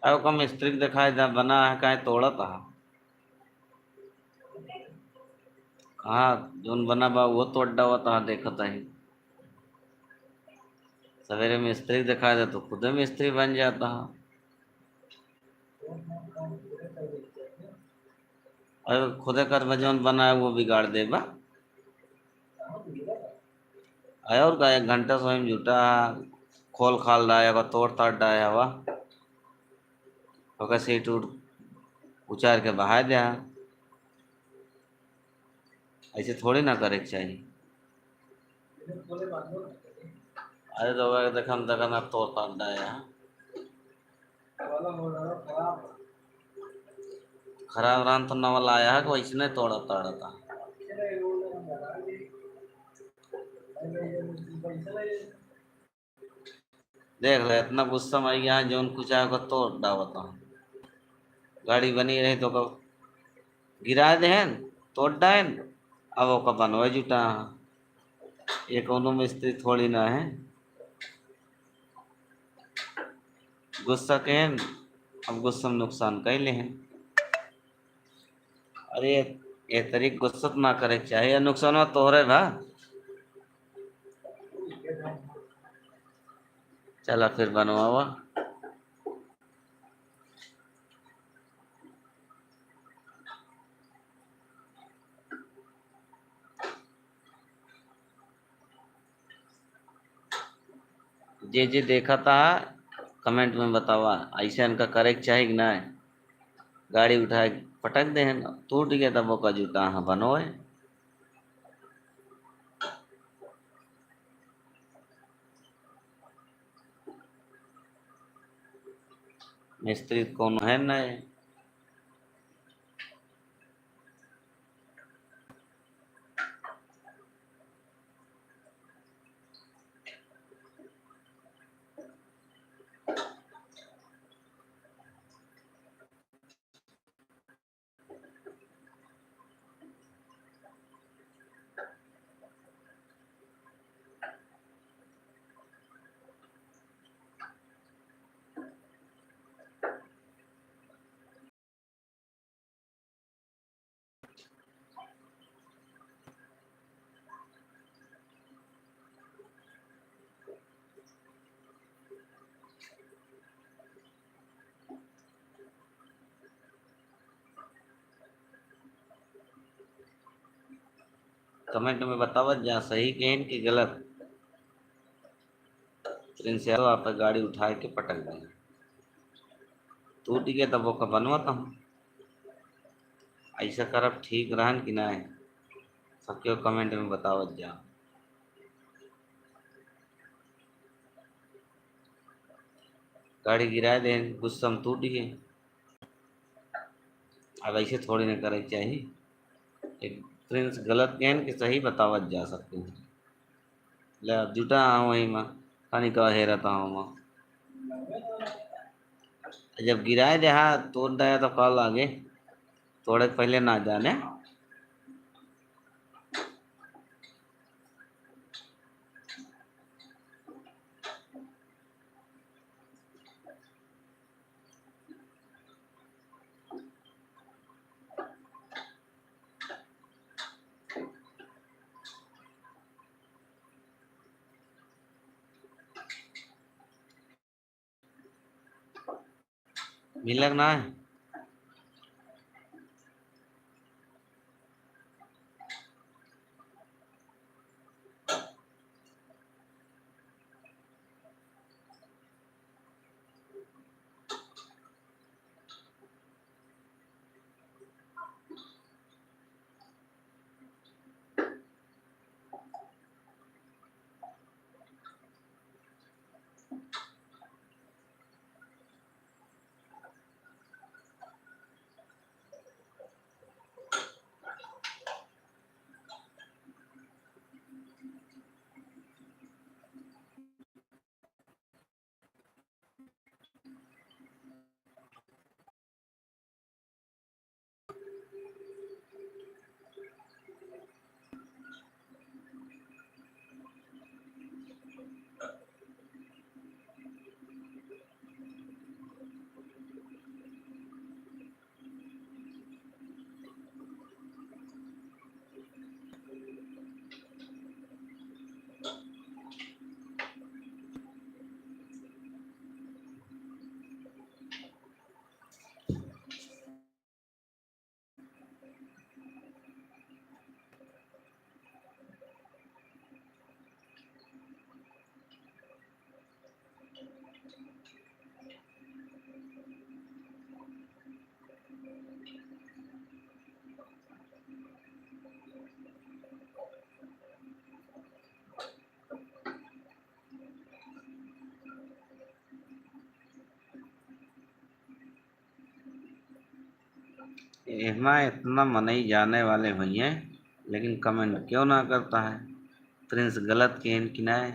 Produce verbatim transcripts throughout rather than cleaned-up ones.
अब कम मिस्त्री के देखाए जा, बना है काहे तोड़त हा? कहाँ जोन बना बा वो तोड़ डावत हा, देखत ही। सवेरे मिस्त्री के देखाए जा तो खुदे मिस्त्री बन जाता हा। और खुदे कर में जोन बना है वो बिगाड़ देबा। अरे और का, एक घंटा से वहीं जुटा, खोल खाल डाया, ओका तोड़ ताड़ डाया हवा, ओका सीट उट उचार के बहाय द्या। ऐसे थोड़ी ना करे के चाही। अरे तो वह देखम, देखम, अब तोड़ ताड़ डाया। खराब रहन तो नवा लाया है कि वैसने तोड़ा ताड़ा था। देख ले, इतना गुस्सा में आई, यहाँ जौन कुछ आया, ओका तोड़ डावत हूँ। गाड़ी बनी रही तो ओका गिरा देहन, तोड़ डायन, अब ओका बनवे जुटा। ये कौनो मिस्त्री थोड़ी ना है। गुस्सा केहन, अब गुस्सा में नुकसान कई लेहन। अरे, ए तरीक गुस्सा त ना करे के चाही, नुकसानवा तोहरे बा। चला फिर बनवावा। जे जे देखा था, comment में बतावा, ऐसे इनका करे के चाही कि ना? गाड़ी उठाए के पटक देहन, टूट गया, तब ओका जुटा, हाँ, बनोए। मिस्त्री कौन है नहीं। Comment में बतावत जा, सही कहेन कि गलत। प्रिंस यादव आप गाड़ी उठाए के पटक देना। टूट गया तब ओका बनवाता हूँ। ऐसा करब ठीक रहन कि नहीं, सबके comment में बतावत जा। गाड़ी गिराए देन, गुस्सा में टूट गए। अब ऐसे थोड़ी ना करे के चाही। एक प्रिंस गलत कहेन कि सही बतावत जा सकते हैं। ले, अब जुटा हाँ वही मा, खानी का हेरत हाँ मा। जब गिराए दे, हाँ, तोड़ दे तो का लागे, तोड़े के पहले ना जाने। मिलक ना है। एहमा इतना मनई जाने वाले होइहें, लेकिन comment क्यों ना करता है? प्रिंस गलत केहेन कि नाय?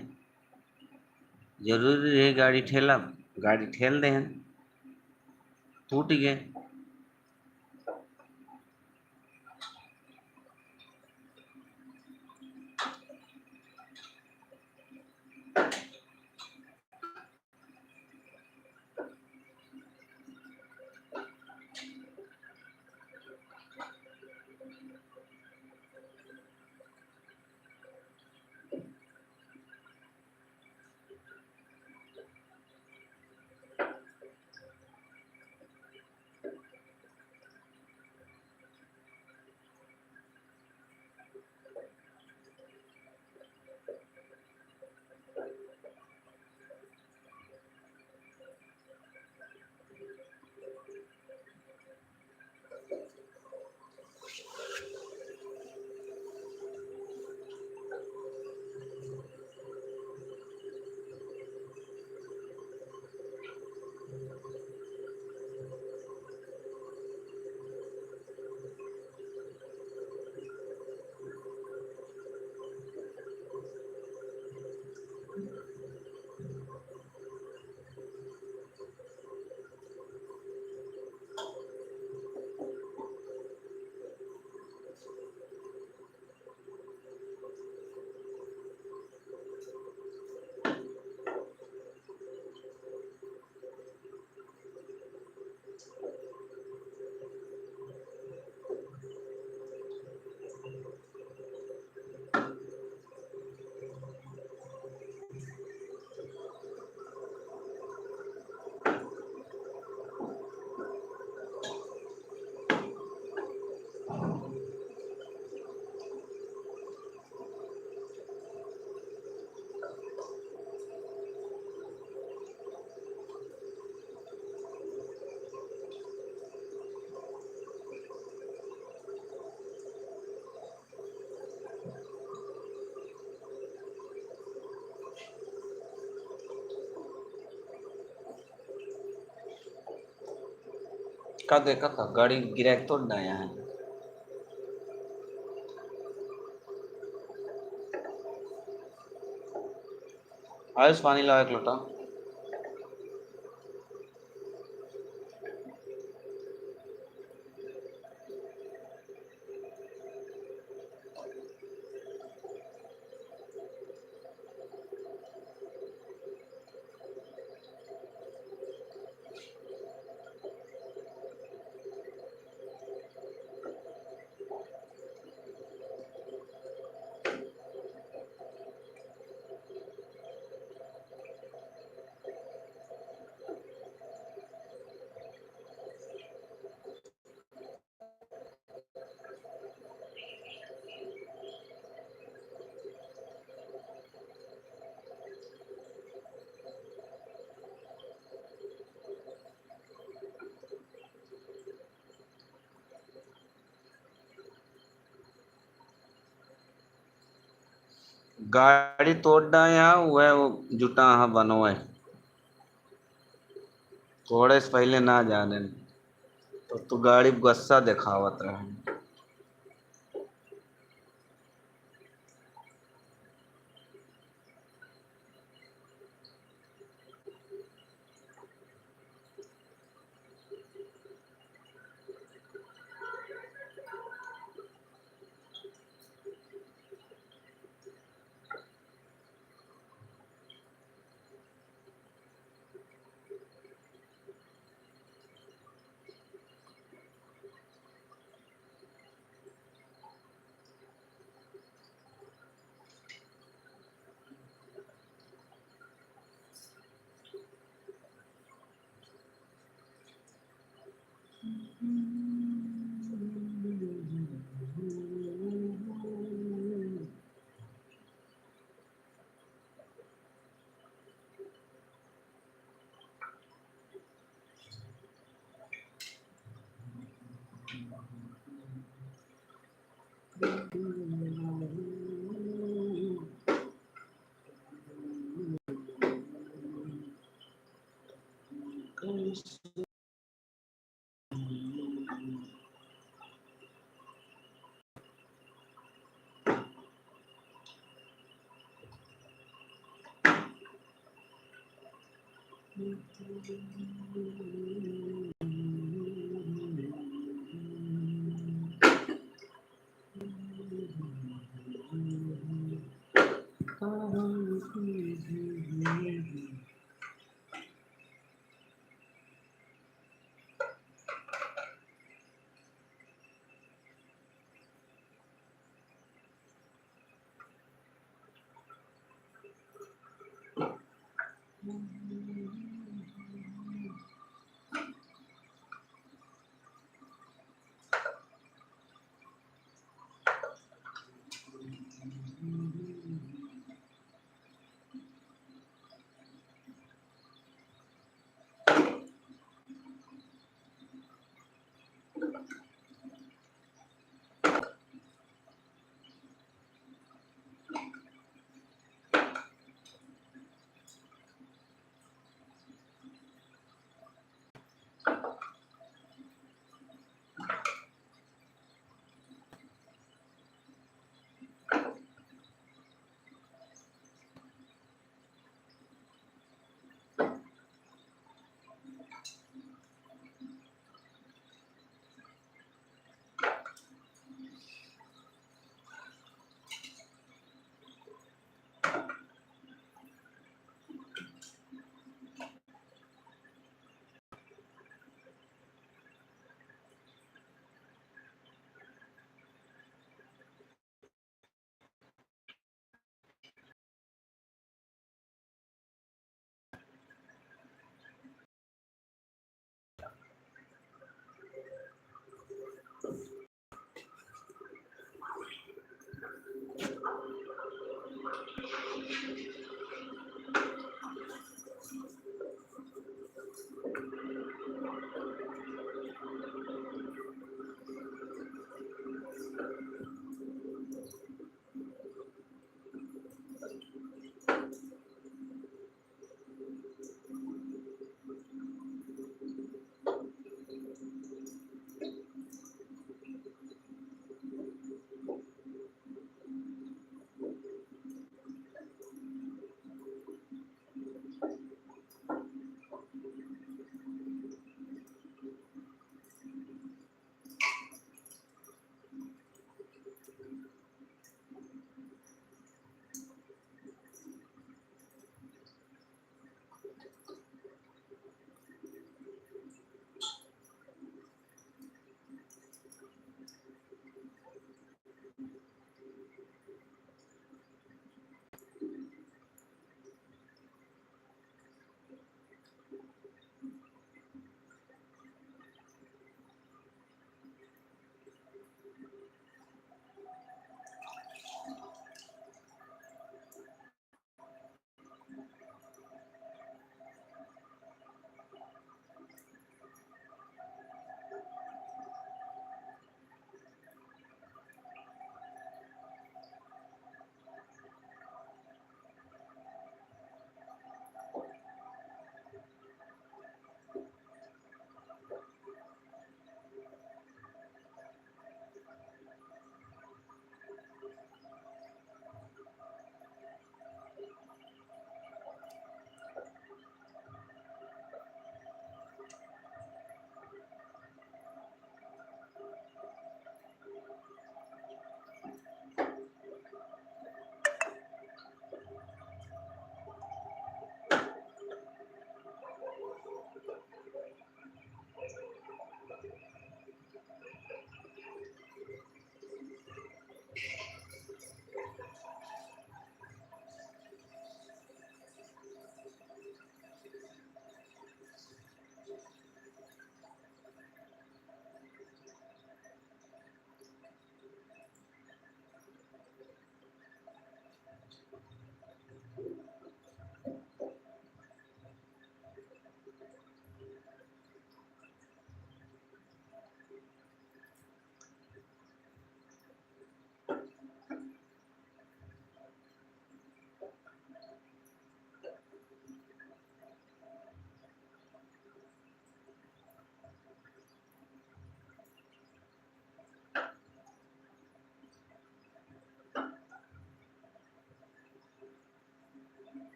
जरूरी रहे गाड़ी ठेलब, गाड़ी ठेल देहेन, टूट गए। का देखा था? गाड़ी गिरा के तोड़ ना आया है। आयुष, पानी लाओ एक लोटा। गाड़ी तोड़ डाए यहाँ, वह जुटा हाँ बनोए। तोड़े से पहले ना जाने, तो तू गाड़ी गुस्सा दिखावत रहे।